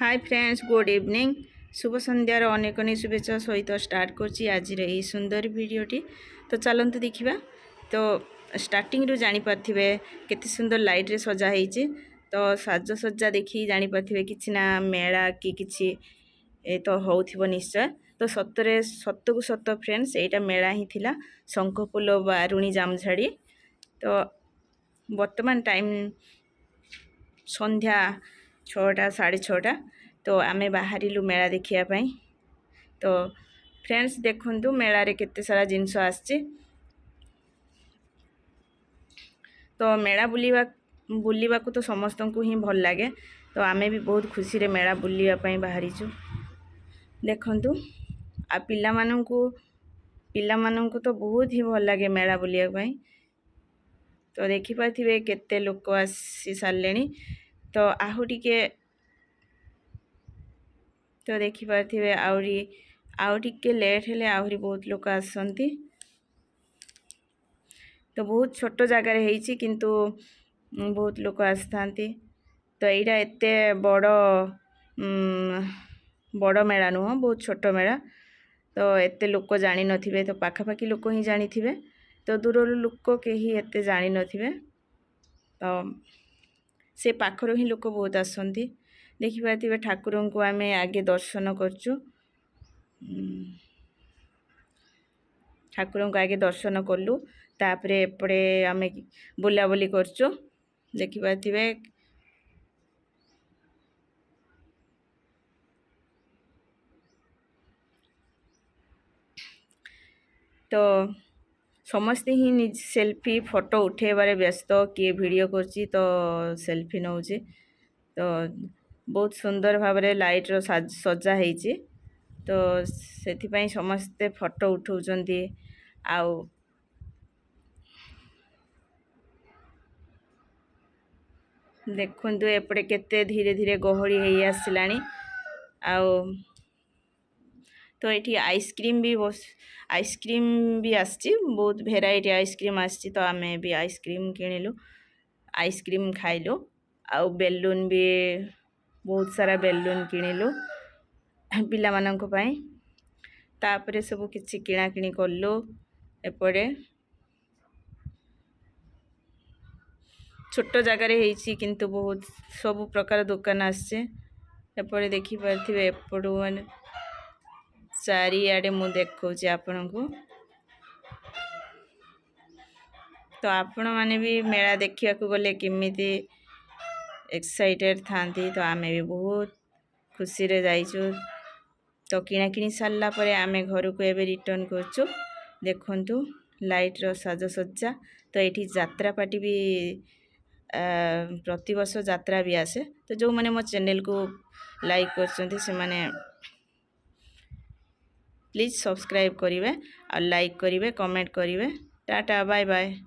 High friends, good evening. ଶୁଭ ସନ୍ଧ୍ୟାର ଅନେକ ଅନେକ ଶୁଭେଚ୍ଛା ସହିତ ଷ୍ଟାର୍ଟ କରୁଛି ଆଜିର ଏହି ସୁନ୍ଦର ଭିଡ଼ିଓଟି। ତ ଚାଲନ୍ତୁ ଦେଖିବା। ତ ଷ୍ଟାର୍ଟିଂରୁ ଜାଣିପାରୁଥିବେ କେତେ ସୁନ୍ଦର ଲାଇଟ୍ରେ ସଜା ହେଇଛି। ତ ସାଜସଜ୍ଜା ଦେଖି ଜାଣିପାରୁଥିବେ କିଛି ନା ମେଳା କି କିଛି ଏ ତ ହେଉଥିବ ନିଶ୍ଚୟ। ତ ସତରେ ସତକୁ ସତ ଫ୍ରେଣ୍ଡସ୍, ଏଇଟା ମେଳା ହିଁ ଥିଲା, ଶଙ୍ଖପୋଲ ବାରୁଣୀ ଜାମଝାଡ଼ି। ତ ବର୍ତ୍ତମାନ ଟାଇମ୍ ସନ୍ଧ୍ୟା 6ଟା 6:30। ତ ଆମେ ବାହାରିଲୁ ମେଳା ଦେଖିବା ପାଇଁ। ତ ଫ୍ରେଣ୍ଡସ୍ ଦେଖନ୍ତୁ, ମେଳାରେ କେତେ ସାରା ଜିନିଷ ଆସିଛି। ତ ମେଳା ବୁଲିବାକୁ ତ ସମସ୍ତଙ୍କୁ ହିଁ ଭଲ ଲାଗେ। ତ ଆମେ ବି ବହୁତ ଖୁସିରେ ମେଳା ବୁଲିବା ପାଇଁ ବାହାରିଛୁ। ଦେଖନ୍ତୁ, ଆଉ ପିଲାମାନଙ୍କୁ ତ ବହୁତ ହିଁ ଭଲ ଲାଗେ ମେଳା ବୁଲିବା ପାଇଁ। ତ ଦେଖିପାରୁଥିବେ କେତେ ଲୋକ ଆସି ସାରିଲେଣି। ତ ଆହୁ ଟିକେ ତ ଦେଖିପାରୁଥିବେ, ଆହୁରି ଆଉ ଟିକେ ଲେଟ୍ ହେଲେ ଆହୁରି ବହୁତ ଲୋକ ଆସନ୍ତି। ତ ବହୁତ ଛୋଟ ଜାଗାରେ ହେଇଛି, କିନ୍ତୁ ବହୁତ ଲୋକ ଆସିଥାନ୍ତି। ତ ଏଇଟା ଏତେ ବଡ଼ ମେଳା ନୁହଁ, ବହୁତ ଛୋଟ ମେଳା। ତ ଏତେ ଲୋକ ଜାଣିନଥିବେ, ତ ପାଖାପାଖି ଲୋକ ହିଁ ଜାଣିଥିବେ। ତ ଦୂରରୁ ଲୋକ କେହି ଏତେ ଜାଣିନଥିବେ। ତ ସେ ପାଖରୁ ହିଁ ଲୋକ ବହୁତ ଆସନ୍ତି। ଦେଖିପାରୁଥିବେ ଠାକୁରଙ୍କୁ ଆମେ ଆଗେ ଦର୍ଶନ କରୁଛୁ। ଠାକୁରଙ୍କୁ ଆଗେ ଦର୍ଶନ କଲୁ, ତାପରେ ଏପଟେ ଆମେ ବୁଲାବୁଲି କରୁଛୁ। ଦେଖିପାରୁଥିବେ ତ ସମସ୍ତେ ହିଁ ନିଜ ସେଲ୍ଫି ଫଟୋ ଉଠେଇବାରେ ବ୍ୟସ୍ତ। କିଏ ଭିଡ଼ିଓ କରୁଛି ତ ସେଲ୍ଫି ନେଉଛି। ତ ବହୁତ ସୁନ୍ଦର ଭାବରେ ଲାଇଟ୍ର ସଜା ହେଇଛି, ତ ସେଥିପାଇଁ ସମସ୍ତେ ଫଟୋ ଉଠାଉଛନ୍ତି। ଆଉ ଦେଖନ୍ତୁ ଏପଟେ କେତେ ଧୀରେ ଧୀରେ ଗହଳି ହେଇ ଆସିଲାଣି। ଆଉ ତ ଏଠି ଆଇସ୍କ୍ରିମ୍ ବି ଆସିଛି, ବହୁତ ଭେରାଇଟି ଆଇସ୍କ୍ରିମ୍ ଆସିଛି। ତ ଆମେ ବି ଆଇସ୍କ୍ରିମ୍ କିଣିଲୁ, ଆଇସ୍କ୍ରିମ୍ ଖାଇଲୁ। ଆଉ ବେଲୁନ୍ ବି ବହୁତ ସାରା ବେଲୁନ୍ କିଣିଲୁ ପିଲାମାନଙ୍କ ପାଇଁ। ତାପରେ ସବୁ କିଛି କିଣାକିଣି କଲୁ। ଏପଟେ ଛୋଟ ଜାଗାରେ ହେଇଛି, କିନ୍ତୁ ବହୁତ ସବୁ ପ୍ରକାର ଦୋକାନ ଆସିছে। ଏପଟେ ଦେଖିପାରୁଥିବେ, ଏପଟୁ ମାନେ ଚାରିଆଡ଼େ ମୁଁ ଦେଖାଉଛି ଆପଣଙ୍କୁ। ତ ଆପଣମାନେ ବି ମେଳା ଦେଖିବାକୁ ଗଲେ କେମିତି ଏକ୍ସାଇଟେଡ଼ ଥାଆନ୍ତି, ତ ଆମେ ବି ବହୁତ ଖୁସିରେ ଯାଇଛୁ। ତ କିଣାକିଣି ସାରିଲା ପରେ ଆମେ ଘରକୁ ଏବେ ରିଟର୍ଣ୍ଣ କରୁଛୁ। ଦେଖନ୍ତୁ ଲାଇଟ୍ର ସାଜସଜ୍ଜା। ତ ଏଇଠି ଯାତ୍ରା ପାର୍ଟି ବି ପ୍ରତିବର୍ଷ ଯାତ୍ରା ବି ଆସେ। ତ ଯେଉଁମାନେ ମୋ ଚ୍ୟାନେଲକୁ ଲାଇକ୍ କରୁଛନ୍ତି ସେମାନେ ପ୍ଲିଜ୍ ସବସ୍କ୍ରାଇବ୍ କରିବେ, ଆଉ ଲାଇକ୍ କରିବେ, କମେଣ୍ଟ କରିବେ। Tata, bye bye.